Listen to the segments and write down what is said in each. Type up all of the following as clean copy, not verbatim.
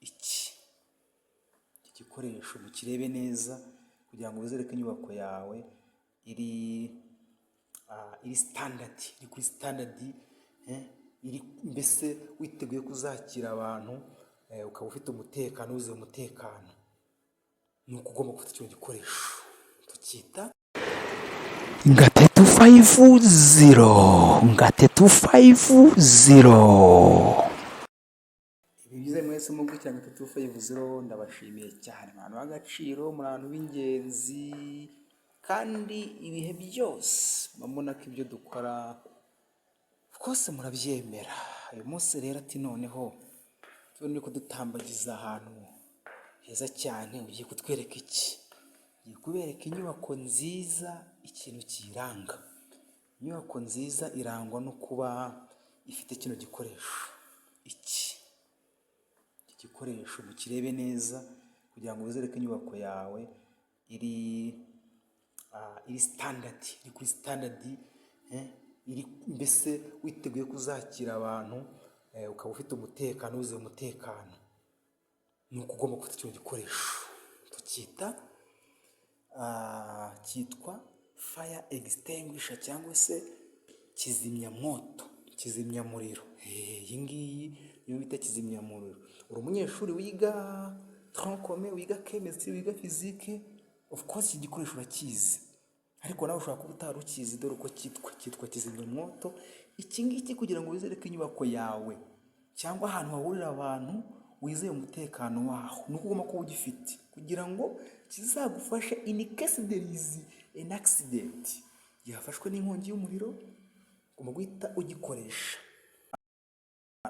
Iki gikoresho mukirebe neza kugira ngo wizere ko inyubako yawe iri standard, iri kuri standard, iri mbese witeguye kuzakira abantu, ukaba ufite umutekano, wizeye umutekano. Ni uko ugomba gufata kino gikoresho tucyita 350, 350. Ibi byiza mwese mukurikira 350, ndabashimiye cyane, abantu b'agaciro, muri abantu b'ingenzi, kandi ibihe byose mbona ko ibyo dukora rwose murabyemera. Uyu munsi rero ati noneho turi kudutambagiza ahantu heza cyane, ugiye kutwereka iki? Ngiye kubereka inyubako nziza, ikintu kiyiranga. Inyubako nziza irangwa no kuba ifite kino gikoresho. Iki gikoresho mukirebe neza kugira ngo wizere ko inyubako yawe iri standard, iri kuri standard, iri mbese witeguye kuzakira abantu, ukaba ufite umutekano, wizeye umutekano. Ni uko ugomba gufata kino gikoresho tucyita, cyitwa fire extinguisher cyangwa se kizimyamwoto, kizimyamuriro. Iyi ngiyi niyo bita kizimyamuriro. Uri umunyeshuri wiga tronc commun, wiga chemistry, wiga physique, of course iki gikoresho urakizi, ariko nawe ushobora kuba utari ukizi. Dore uko cyitwa: cyitwa kizimyamwoto. Iki ngiki kugira ngo wizere ko inyubako yawe cyangwa ahantu hahurira abantu wizeye umutekano waho, ni uko ugomba kuba ugifite kugira ngo kizagufashe in case there is an accident, yafashwe n'inkongi y'umuriro, ugomba guhita ugikoresha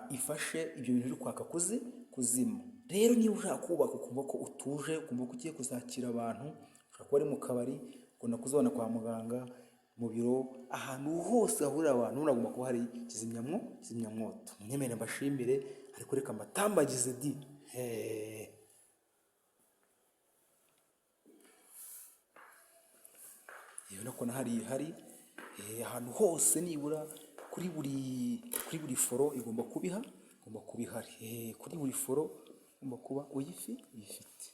ifashe ibyo bintu biri kwaka kuzima. Rero niba ushaka kubaka ukumva ko utuje, ukumva ko ugiye kuzakira abantu, ushobora kuba ari mu kabari, ukunda kuzibona kwa muganga, mu biro, ahantu hose hahurira abantu hagomba kuba hari kizimyamwoto. Munyemerere mbashimire, ariko reka mbatambagize di heee. Urabona ko na hariya ihari, ahantu hose nibura kuri buri floor igomba kuba igomba kuba ihari, kuri buri floor ugomba kuba uyifite.